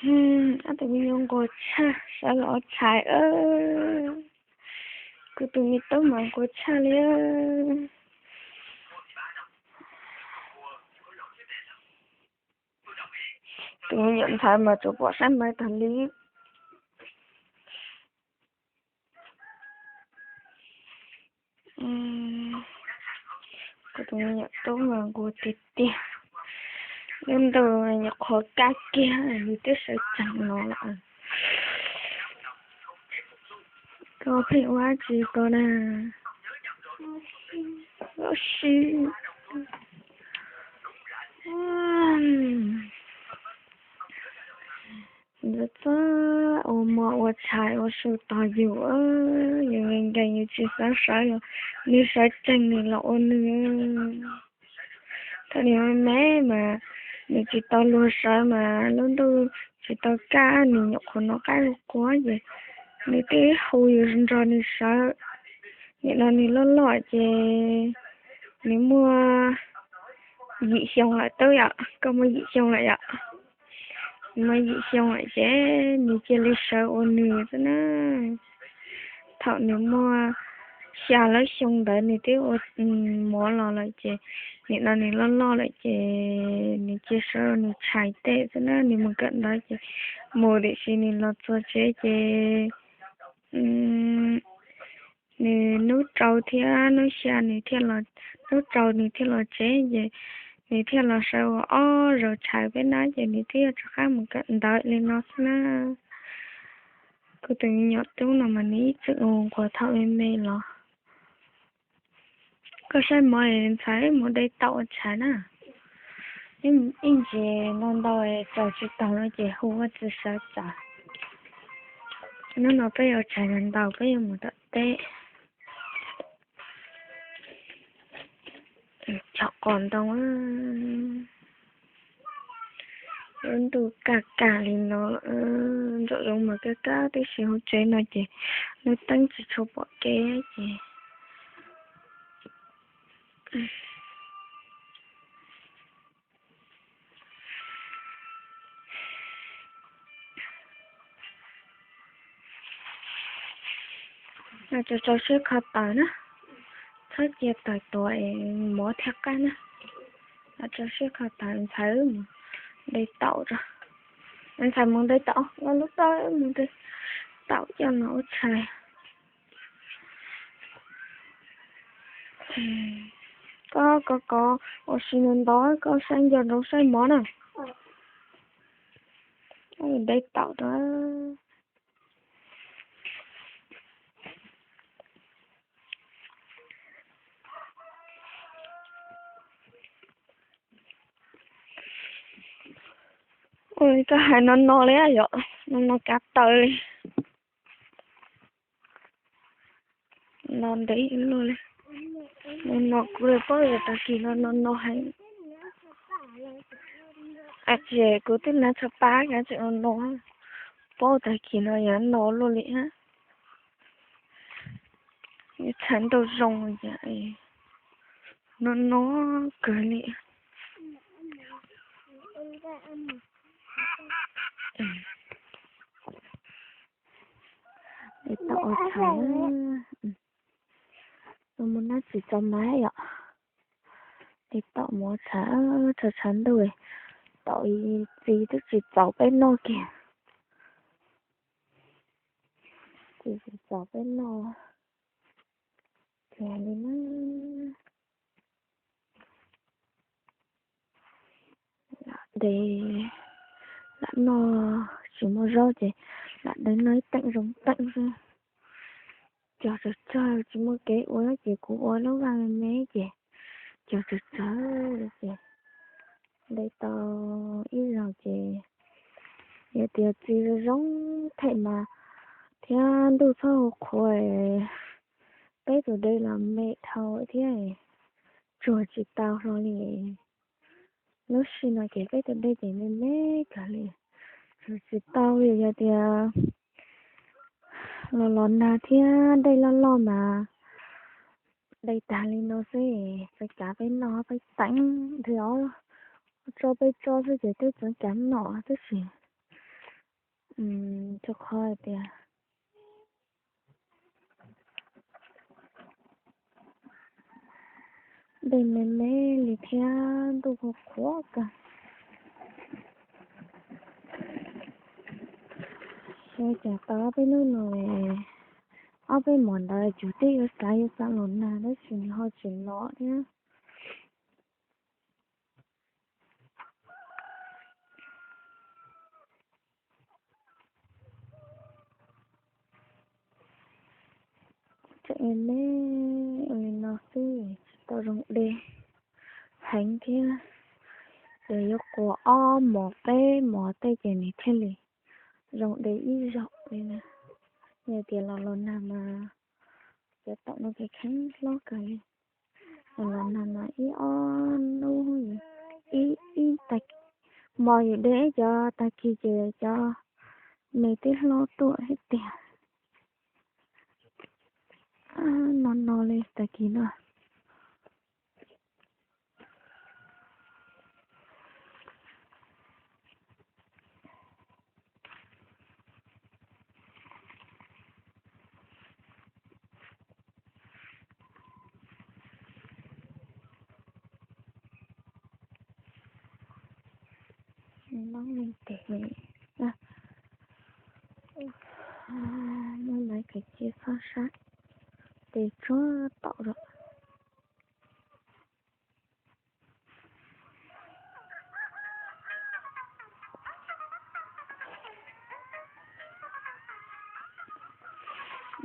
Ob tug me nyuam nquag tshaj, sawv los ua tshais. Kuv tus me tub mas nquag tshaj li. Tus me nyuam ntxhais mas tsuas pom saib maiv tag li. Kuv tus me nyuam tub mas nquag tiag tiag. Lub ntuj nyuam qhuav kaj kiag nws twb sawv tsees no lawm. Koj pheej ua dab tsi ko na? Lub sij Ntxawm txawj ua mov ua tshais ua su tos yus, yus nkees nkees yus tsis xav sawv los nws sawv tsees nws los ua nws. Thaum nws me me mas nws tsis tau luag sawv mas lub ntuj tsis tau kaj nws nyuam qhuav hnov qaib hu quav ces nws twb hu yus nrog nws sawv. Nim no nws loj loj ces nws muaj yim xyoo lawm tub yom, koj muaj yim xyoo lawm yom. Nws muaj yim xyoo lawm ces nws cia li sawv ua nws xwb na. Thaum nws muaj xya lub xyoo ntawd nws twb ua mov los lawm ces nim no nws loj loj lawm ces nws cia sawv ua nws tshais tej xwb na. Nws mus kawm ntawv ces mus tiam sis nws los txog tsev ces nws hnub rau thiab hnub xya nws thiaj los, hnub rau nws thiaj los tsev ces nws thiaj los sawv ua ob zaug tshais peb na ces nws twb yuav rov qab mus kawm ntawv li no xwb na. Kuv tus me nyuam tub no mas nws ib txwm ua nquag thaum me me los. Koj saib mov ntxhais mus de taum ua tshais na. Ib ntsis no ntau tsaws tsis taus no ces hu vaj txwv sawv txav. Hnub no peb yuav tshais ntau peb yuav mus tom teb. Cov qos ntoo, lub ntuj kaj kaj li no, ntxoom zoov mas kaj kaj tib si. Hauv tsev no ces lub teeb tsis tshua pom kev ces Tso tso siab kho taws na, txhob cia taws tuag es mov thiaj qab na. Tso siab kho taws, ntxhais mus de taum tso. Ntxhais mus de taum, lub toj mus de taum coj los ua tshais. Koj kov kov ua si ntau ntau, koj saib nco ntsoov saib mov na. De taum rau. Ua li koj hais no no li yom, no no kav taws li. No ntev luaj li. No no kuv li paub yog tag kis no no no heev. Ab tsis, kuv twb hnav tshaj pab kav tsam no no, paub tag kis no yog no luaj li. Txhais ntuj zoo no kawg li. Tau ua tshais, mus nab tsis txaus mas yom. Tes taum mus tshais, tshais tshav ntuj, taum txiv twb tsis txaus peb noj kiag. Txiv tsis txaus peb noj kiag li na. Lam de, lam noj tsis muaj zaub ces lam de noj ib teem zoo teem xwb. Cog tsawg tsawg tsis muaj kev ua ces kuv ua lub vaj me me ces cog tsawg tsawg li ces de tau ib zaug ces yog tias txiv zoo zoo them mas thiab ntuj txhob hu qhuav, peb tus de los me dhau thiab tsuag tsis tau hlo li. Lub sij no ces peb tus dej ces me me kawg li, tsuag tsis tau li. Yog tias los los nag thiab dej loj loj mas de tag li no xwb, txawm kav peb noj peb teem nthwv os, tso peb tso xwb ces twb txawm kav noj tab sis Rau qhov hais tias dej me me li thiab ntuj qhuav qhuav kawg. Xyov cas tau ob peb hnub no, ob peb hmos ntawd tsuas twb yuav xav yuav xav los nag tab sis nws ho tsis los thiab. Tseem me me ua li no xwb tsis tau zoo de heev thiab. Ces yuav qua ob hmos peb hmos tej ces nws thiaj li zoo de ib zaug li na. Yog tias los los nag mas cov taum no ces kheev hlob kawg li. Los los nag mas ib ob hnub, ib ib tag, hmo yus de ib cov tag kis ces cov me twb hlob tuaj thiab tiag. No no li tag kis no. Nyob leej tes, muaj laiv kav cia txhob sab tes tsuag taum lawm.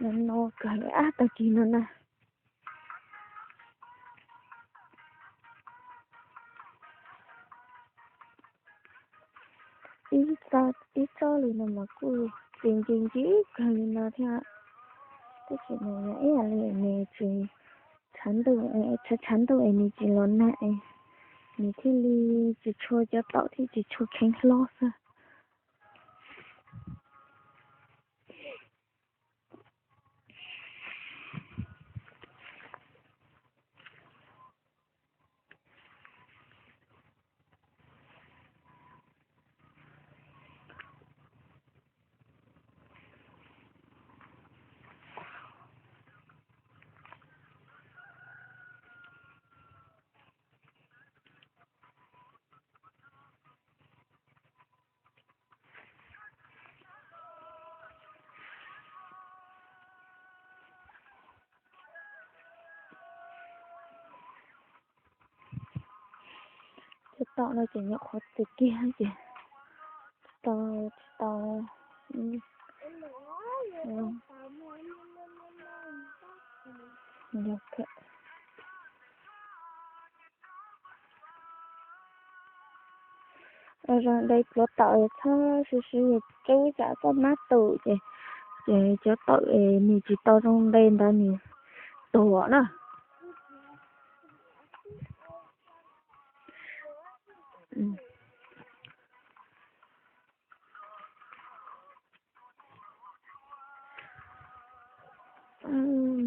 No no kawg li ab tag kis no na. Ib tsob li no mas kuj txi nci nci kawg li no thiab. Tab sis mas yog ib yam li nws tsis tshav ntuj, tshav tshav ntuj es nws tsis los nag es nws thiaj li tsis tshua, cov taum thiaj tsis tshua kheev hlob xwb. Cov taum no ces nyuam qhuav txi kiag ces tsis tau, tsis tau. Zoo de pluav taum txhob siv siv yus tsub tsam txoj mab tus ces, ces cov taum es nws tsis tau zoo de ntawd nws tuag na.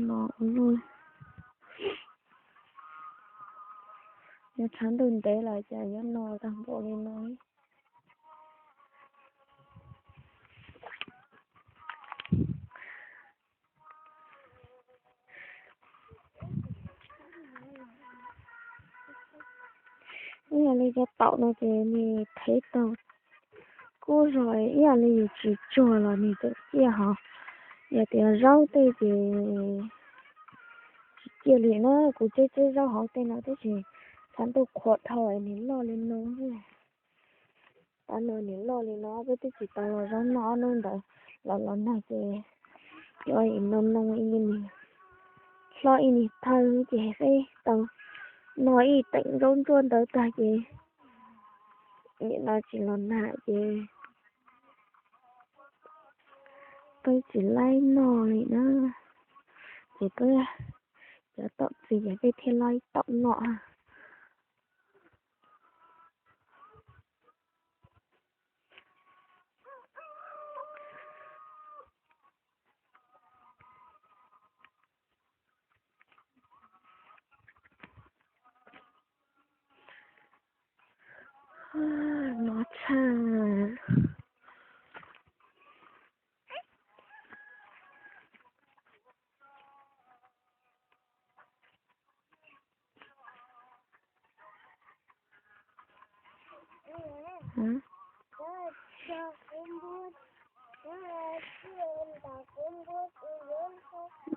No, yog tshav ntuj ntev lawm cas yuav no tag npaum li no. Ib yam li cov taum no ces nws thev taug kub zog ib yam li yus tsis tsuag los nws txawm ciaj hov. Yog tias zaub tej ces tsis ciaj li na, kuv tseb tseb zaub hauv tej no tab sis tshav ntuj qhuav dhau nws loj li no. Tav no nws loj li no peb twb tsis tau los zaub noj ob hnub ntawd los los nag ces cov no no ib nws hlob ib nws thawj ces peb tau noj ib teem zaub ntsuab ntawd tag ces nim no tsis los nag ces peb tsis laib noj li na. Ces peb cov taum txiv ces peb thiaj laib taum noj. No tshaj.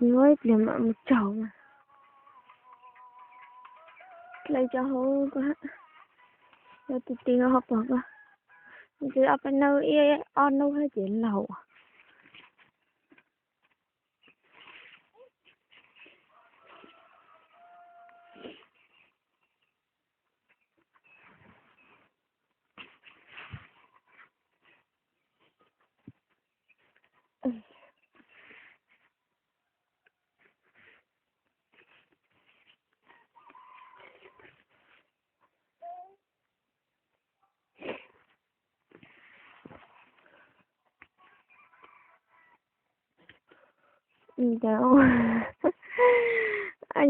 Yuav ib pliag mam mus tsaug mas. Dlej cov hauv ko, yog tis tis ho pom ko, ntxiv ob peb hnub ib ob hnub thiab ces laug.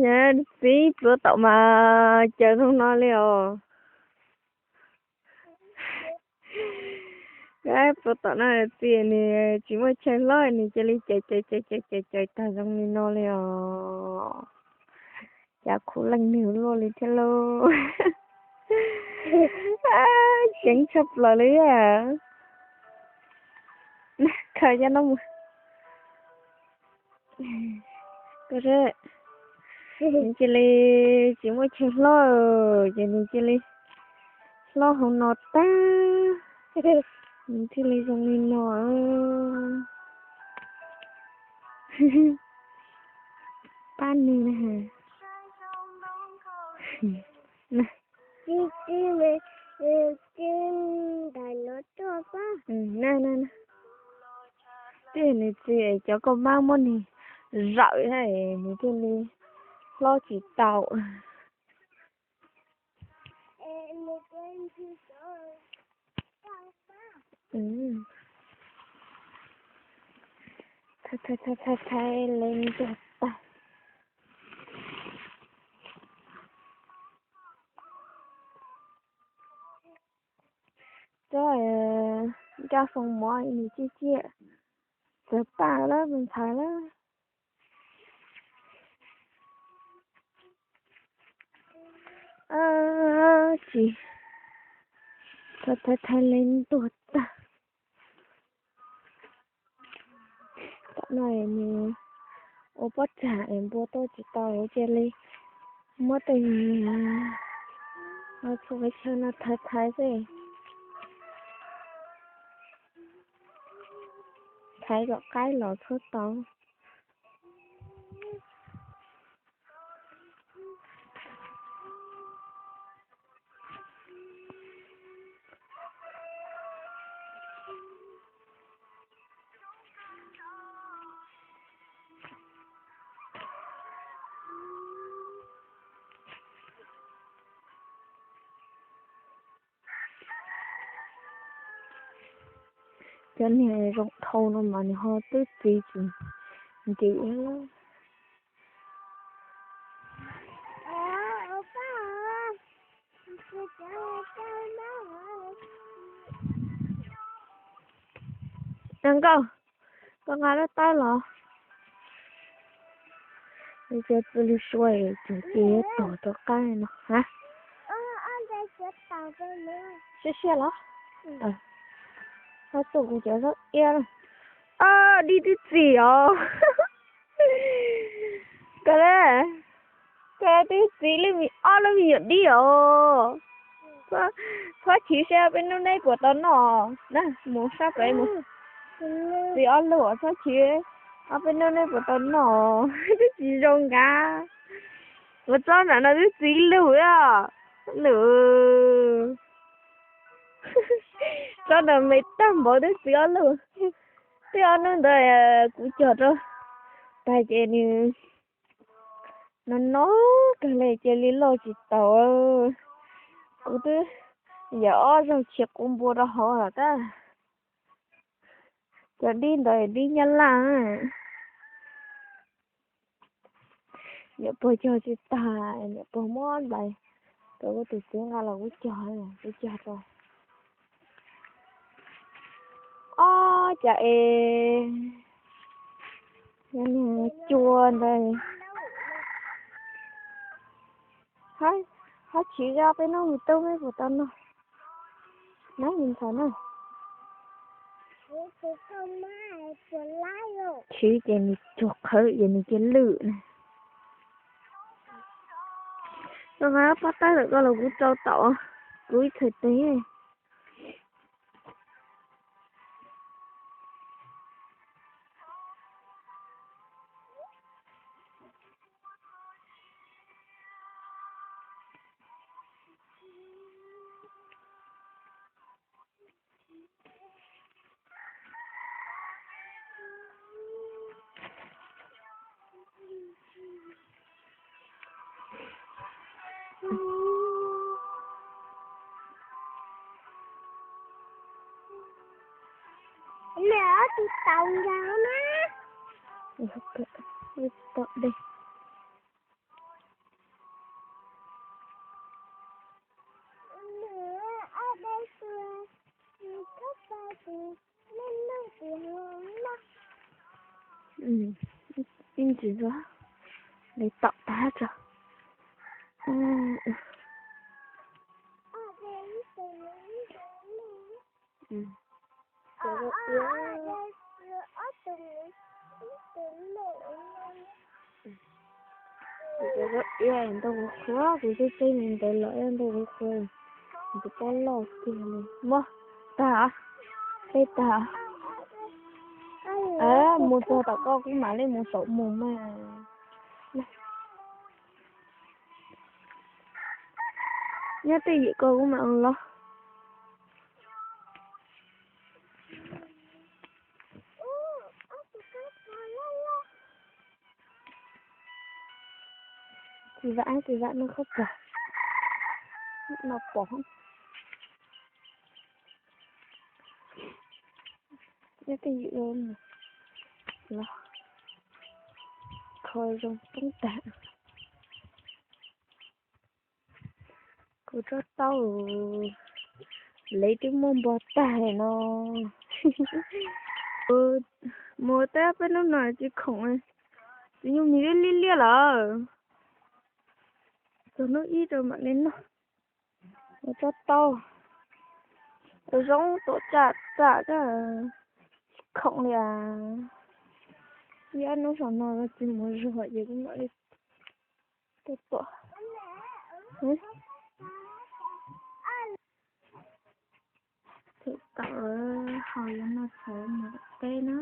Yog txiv pluav tom mas caws zoo no li os. Pluav tom no txiv nws tsis muaj chaw hlob nws cia li caws caws caws caws caws caws tag zoo li no li os. Cas khuv leej nws luaj li thiab lauj. Ceev tshaj plaws li. Khaws cov no mus. Nws cia li tsis muaj chaw hlob, ces nws cia li hlob hauv no tag, nws thiaj li zoo li no. Pab nws na. Twb nws txiv cov koj mab muab nws zawm, nws thiaj li hlob tsis tau. Thaij thaij thaij thaij li ntuag tag. Tsob ncaj foo mov nws ciaj ciaj, txawv paj lawm me ntxhais lawm. Tsis, thaij thaij li ntuag tag. Tom no nws ua pob tsag es npua tuaj tsis tau cia li muab tej txhua qhov chaw no thaiv thaiv xwb, thaiv kom qaib los txhob tau. Cov niag zoo dhau no mas nws ho twb txiv tsis nkim. Nkauj, koj nqa lub taub los. Cov pw lug sua tseem cia tuag rov qab no ha. Siab siab los. Koj tuaj kuv cov zaub iab. Dib twb txi os. Koj le, koj twb txi lub me, ob lub me nyuam dib os. Txhob chwv seb peb hnub neb puas tau noj na, mus sab pem mus. Txi ob lub txhob chwv, ob peb hnub neb puas tau noj, twb tsis zoo nkav. Ua txob nram no twb txi ib lub os. Lub txob nram me tag npaum twb txi ob lub. Twb ob hnub ntawd kuv cog rau tag ces nws no no kawg li cia li loj tsis taus. Kuv twb yam ob zaug chiv quv npua rau hauv los tab. Cov dib ntawd dib Nyab Laj. Niam pog cog tsis tag, niam pog muab nplais rau kuv tus txiv nqa los kuv cog, kuv cog rau. Ob cas es cua ntawd. Hab chim zog peb hnub mus tub peb puas tau noj. Nab ntxhov na. Khiv ces nws cuag qhawv ces nws cia lwj na. Koj nqa pob tawb lawm koj los kuv tsau tom kuv ib txhais tes. Nws tus tau nkaus na. Tom dej. Ib ntsis ntxuav, li tom tag tso. Kuv ntau qhuav qhuav, kuv tej teb ntawd los ntau qhuav qhuav, kuv pob loj kiag li. Muab tag, tej tag. Mus txog tom koj kuv mam li mus saum mus mas. Nyob twj ywm ko kuv mam los. Tsis vam, tsis vam no khaub pom, no pom. Nyob twj ywm los kho zoo poob tag. Kuv tsob taub lev twb muaj npog tag li no. Mus teb peb hnub no tsis khoom, tsis nyuj mis liab liab lawm. Txog hnub ib rau mam li noj. Kuv tsob taub zoo tuam tsam tsam, tsis khoom li as. Ib ob hnub saum no tsis mus zog ces kuv mam li tuaj tuam. Thaum tom haus yuav noj tshais mus teb na.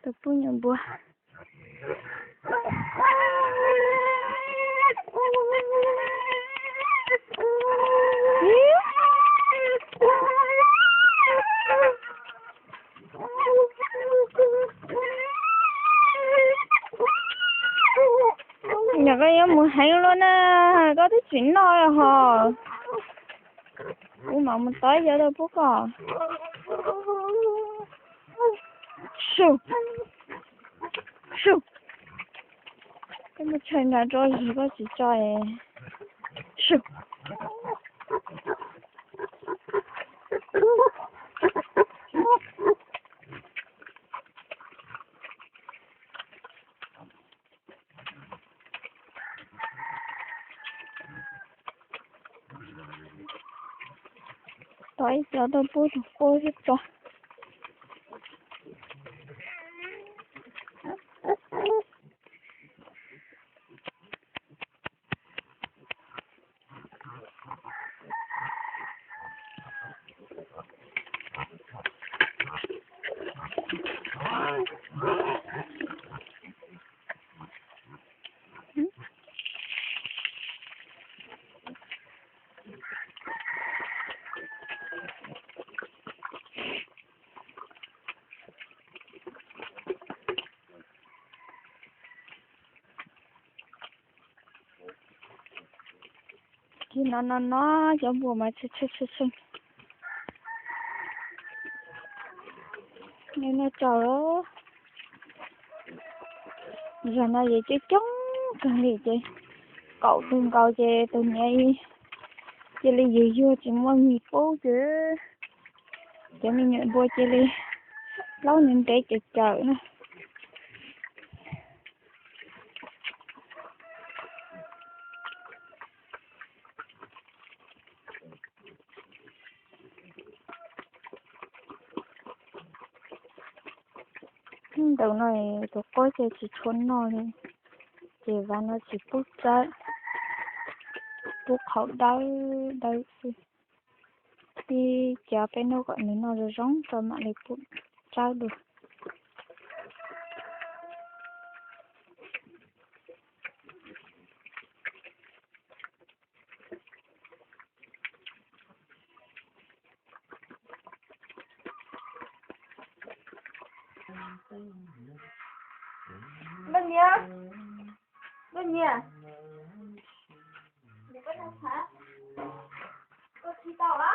Tus pub nyuam npua. Nyuam koj yuav mus heev los na, koj twb tsis noj hos. Kuv mam mus tos cov rau pub koj. Su, su. Koj muab tshaw nra rau, koj tsis tso es. Su. Tos ib co tuaj pub tus qub thiab tso. Ces no no no cov npua mas tshee tshee tshee tshee. Nws no tsaus. Zaum no ces coob coob kawg li ces kaum tus nkaus ces tus niam cia li yuag yuag tsis muaj mis pub ces cov me nyuam npua cia li plaub ntev ntev cawm cawm na. Ntawm no tus qaub ces tsis tshua noj li, ces vas no tsis pub tsawb, pub qhauv dawb dawb xwb. Tib cov peb noj kom nws noj zoo zoo tso mam li pub tsawb dua. Leej niam, leej niam, koj tsis tau a.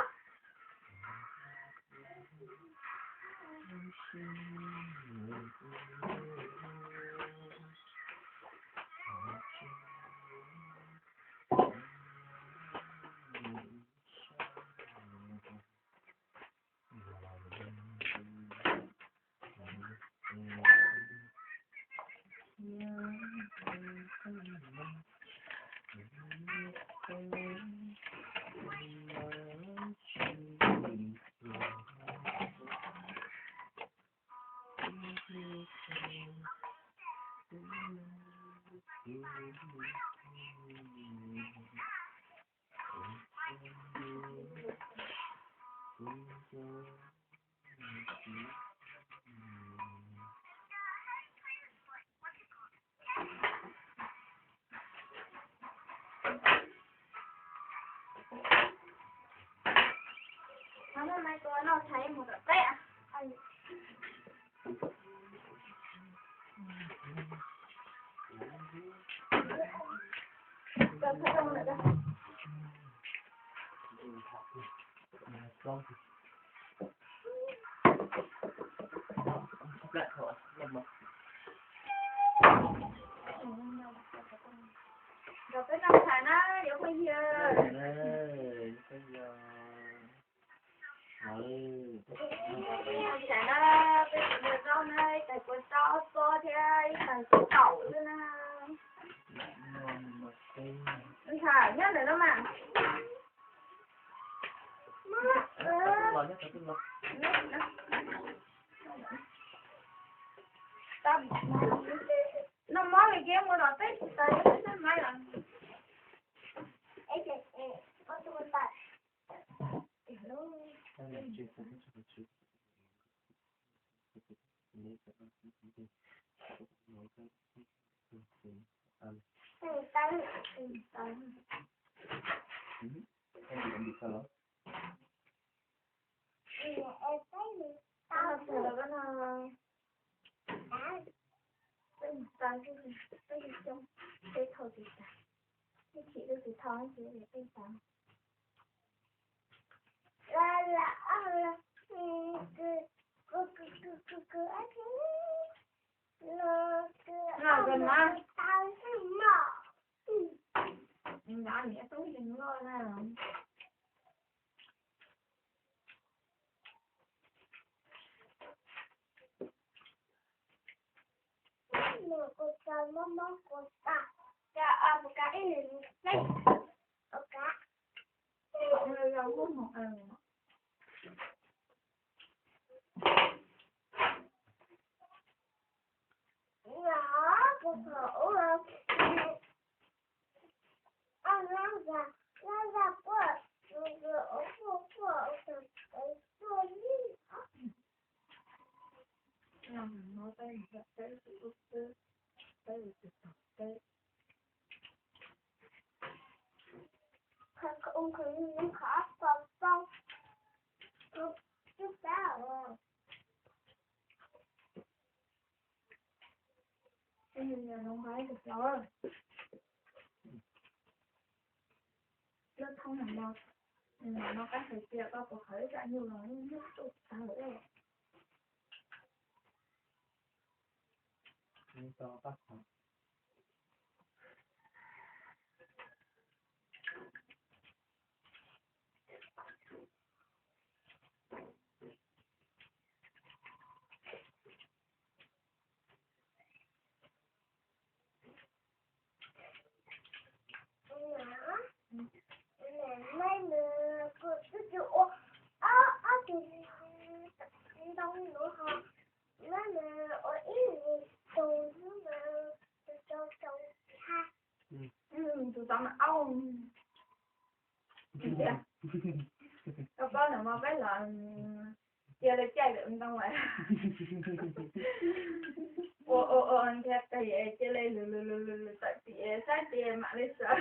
Rau peb noj tshais na, yuav phooj ywg. Noj tshais na, peb tus npua zaub na, ib tais kua zaub pob thiab ib tais kua taum xwb na. Ntshai nyob ntawm no mas. Noj mov li kiag mus los teb tsis tau, teb maiv los. Lub thoob no, no qab hais tias koj puas khaws ib tsam nyuj los nyuj tuaj tag lawm. Tus tod mas aub. Koj paub no mas peb los cia li caij lawm ntoo lawm. Ua ua ua nrhiav qias cia li lwm lwm lwm lwm tawm tim saib ces mam li sawv.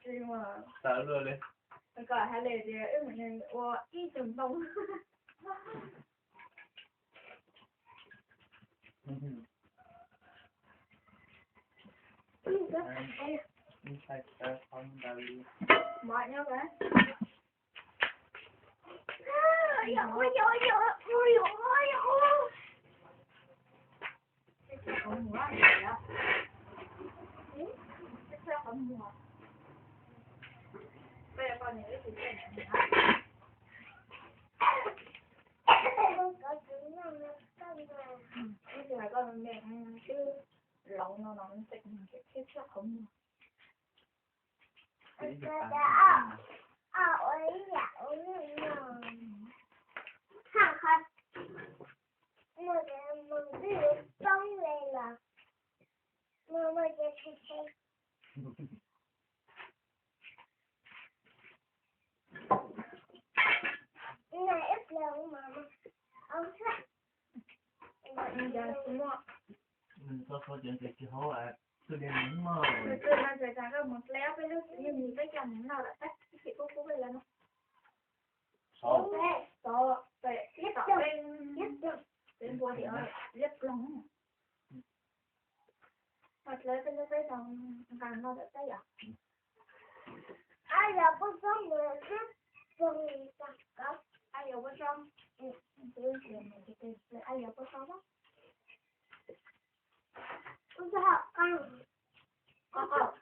Tsis mas tawm luaj li. Koj hais li tias wb mus ua ib tug ntoo. Ib tug hais koj me me twb laus no no thiab thiab qhov muag. Liab ploog. Mas lawv peb lub peb tau nqa no tawm teb yom. Ab, yog pub tsob mus liab ploog li cas koj? Ab, yog pub tsob, ab, yog pub tsob, pub tsob, qos qos.